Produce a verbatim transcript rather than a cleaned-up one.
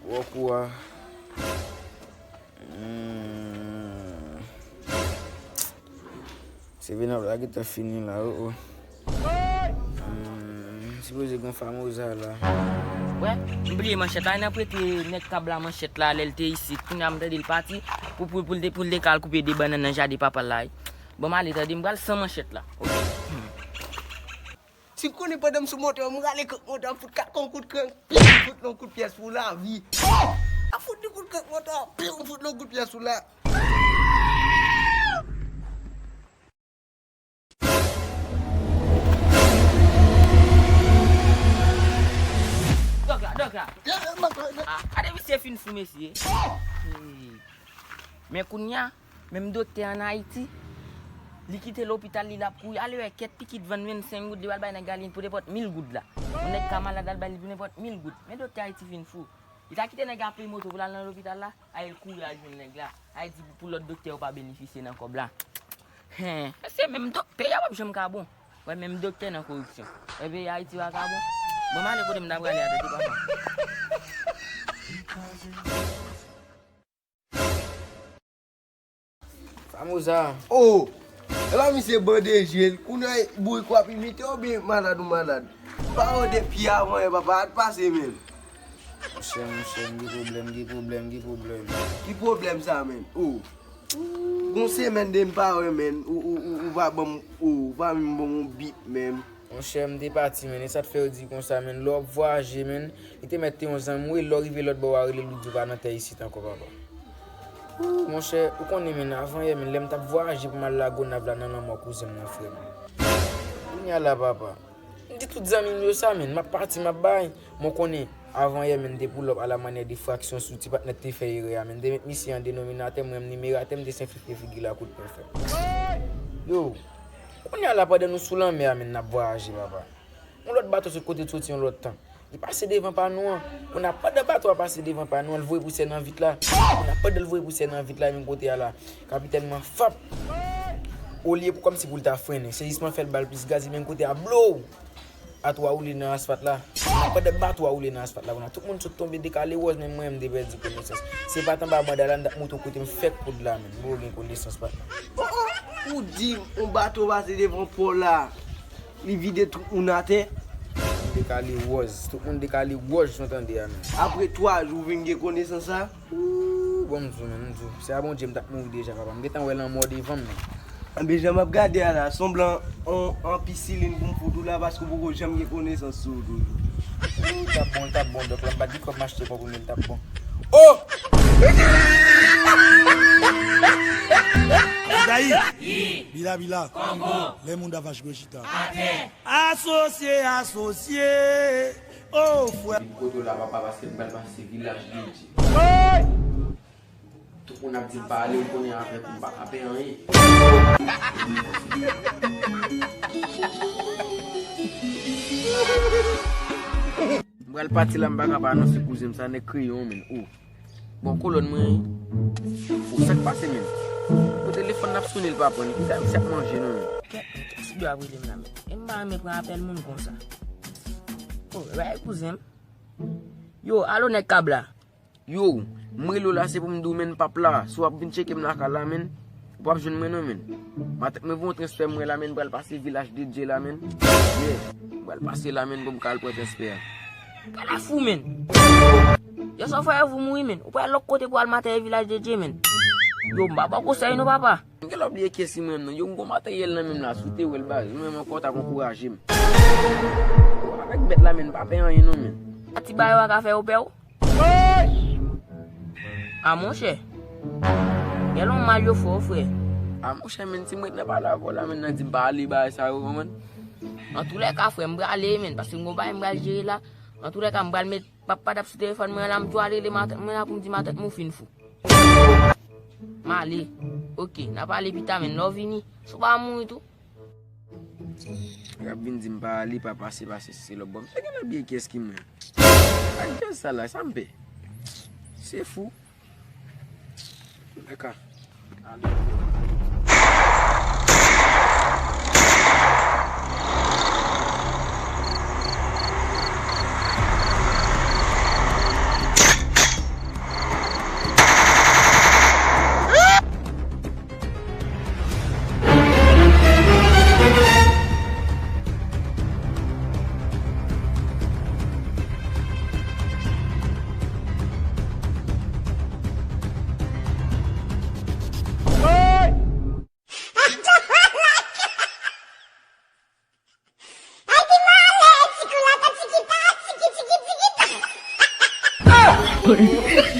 Wè kou a. Hmm. Se vin ap lage tan fini la, o, o. Hmm, sipoze gen Famoza la. Wè, m bliye manchèt la, nan prete nèg kab la manchèt la, lè l te isit. Kounye a m tande l pati, pou, pou, pou l te, pou l te ka al koupe de bannann nan jaden papa l la. Bon, m ale tande, m pral san manchèt la. Ok. Si w konnen pandan m sou motò, m rale krank motò, m fout kat kon kout krank, pi m fout yon kout pyès pou lavi. M fout yon kout krank motò, pi m fout yon kout pyès pou la. Dòk la, dòk la. Ah, gade misye fin fou, mesye. Hey. Men kounye a, menm doktè ann Ayiti, li kite lopital li, l ap kouri, ale wè kèt pikit vann vennsenk goud, li pral bay nèg la li pou nenpòt mil goud la. Yon nèg ka malad, al bay li pou nenpòt mil goud. Men doktè Ayiti fin fou. Li ta kite nèg la peye moto pou l al nan lopital la, a, l kouri al jwenn nèg la. A, l di pou lòt doktè yo pa benefisye nan kòb la. Hen, se menm dok-, peyi a p ap janm ka bon. Wè, menm doktè nan koripsyon. Wè, peyi Ayiti pa ka bon. Bon, m ale kote m ta prale a, tande papa. Famoza. Oh! Epa misye bande je l. Kounye a bourik w ap imite oubyen malad ou malad? Pawòl de pye avan yè, papa, al pase menm. Monchè, monchè, m gen pwoblèm, gen pwoblèm, gen pwoblèm. Ki pwoblèm sa, menm? Oh! Gon semèn de m pa wè, menm. Ou, ou, ou, ou pa ban m, ou, ou pa menm ban m yon bip, menm. Monchè, m te pati, menn. E sa t fè yo di konsa, menn, lè w ap vwayaje, menn, li te mèt te yon zanmi w, e lè w rive lòt bò a, rele l, ou di w pa nan tè isit ankò, papa. Ooh, monchè, ou konnen, menn, avan yè, menn, lè m t ap vwayaje pou m al Lagonav la nan lanmò kouzen m nan, frè m. Kounye a la, papa. M di tout zanmi m yo sa, menn, m ap pati, m ap bay. Mwen konnen, avan yè, menn, m te pull up à la manière de Fraction sou ti patnè k te fè erè a, menn. M te met misye an denominatè, mwen menm nimeratè, m te senplifye figi l a kout pwen, frè m. Yo, Kounye a la, pandan nou sou lanmè a, menn, n ap vwayaje, papa. Yon lòt bato sot kote l soti yon lòt tan. Li pase devan pa nou an. Kounye a, pandan bato a pase devan pa nou an, l voye pousyè nan vit la. Kounye a, pandan l voye pousyè nan vit la, menm kote a la, kapitèn mwen fap. Olye pou kòmsi pou l ta frennen, sezisman fè l ba l plis gaz, li menm kote a, blow! Bato a woule nan asfalt la. Kounye a, pandan bato a woule nan asfalt la, kounye a, tout moun sot tonbe dekale wòz, menm mwen, m te pèdi konesans. Se pa t anba banda la, m t ap moute kote m fèk koud la, menn. Mwen gen konesans, patnè. Ou di yon bato pase devan pò la, li vide tout moun atè. Dekale wòz, tout moun dekale wòz, jan w tande a, menn. Apre twa jou, w vin gen konesans sa? Ooh, bon, m di w, menn, m di w. Se a Bondye m t ap mouri deja, papa. M gentan wè lanmò devan m, menn. Anben, jan m ap gade a la, sonblan on, on pisilin pou m fout ou la, paske w poko janm gen konesans sou ou toujou. Ooh, t ap bon, t ap bon, dòk la, m pa t gen kòb m achte kòb ou, men l t ap bon. Oh! Dayi! Bila, bila. Kongo. Lè moun da vache gwe chita. Atè. Asosye, asosye. Oh, frè. Vin kote w la, papa, paske m pral pase vilaj dedye. Tout moun ap di m pa ale, m konnen avèk ou m pa ka fè anyen. M pral pati la, m pa ka pa anonse kouzen m sa, nèg kreyon, menn. Oh. Bon, kolòn mwen, oh, sa k pase, menn? Pou telefòn n ap sonnen, l pa pran. Kisa misye ap manje, non, menn? Kè, kè, kè, si dwe ap rele m la, menn. E m pa renmen pran apèl moun konsa. Oh, e pa kouzen m? Yo, alo, nèg kab la. Yo, m rele w la, se pou m di w, menn, pap la. Si w ap vin tcheke m lakay la, menn, ou p ap jwenn mwen non, menn. Matant mwen voye yon transfè mwen la, menn, m pral pase vilaj dedye la, menn. Yeah, m pral pase la, menn, pou m ka al pran transfè a. Gade fou, menn. Yo, sa w fè, ou mouri, menn. Ou pral lòt kote pou al materyèl vilaj dedye, menn. Yo, m pa ba w konsèy non, papa. M genlè bliye kiyès ki mwen menm non. Yo, m gon materyèl nan men m la, si w te wè l, baz, ou menm ankò w t ap ankouraje m. Yo, avèk bèt la, menn, pa pè anyen non, menn. Ti bagay yo a ka fè yo pè w. A monchè. Gèlè yon mal yo fè w, frè. A monchè, menn, si m ret nan pale avè w la, menn, nan di m pa ale bagay sa yo, konprann? Antoulèka, frè, m prale, menn, paske m gon bagay m pral jere la. Antoulèka, m pral met papa t ap sou telefòn mwen la, m tou al rele matant mwen la pou m di matant mwen ou fin fou. M ale. Oke, n a pale pita, menn, lè w vini, si w pa mouri tou. L ap vin di m pa ale, pa pase, pase, se lòt bò. M te gentan bliye kiyès ki mwen. Ak djaz sa la, sa m pè. Se fou. Daka. Lord.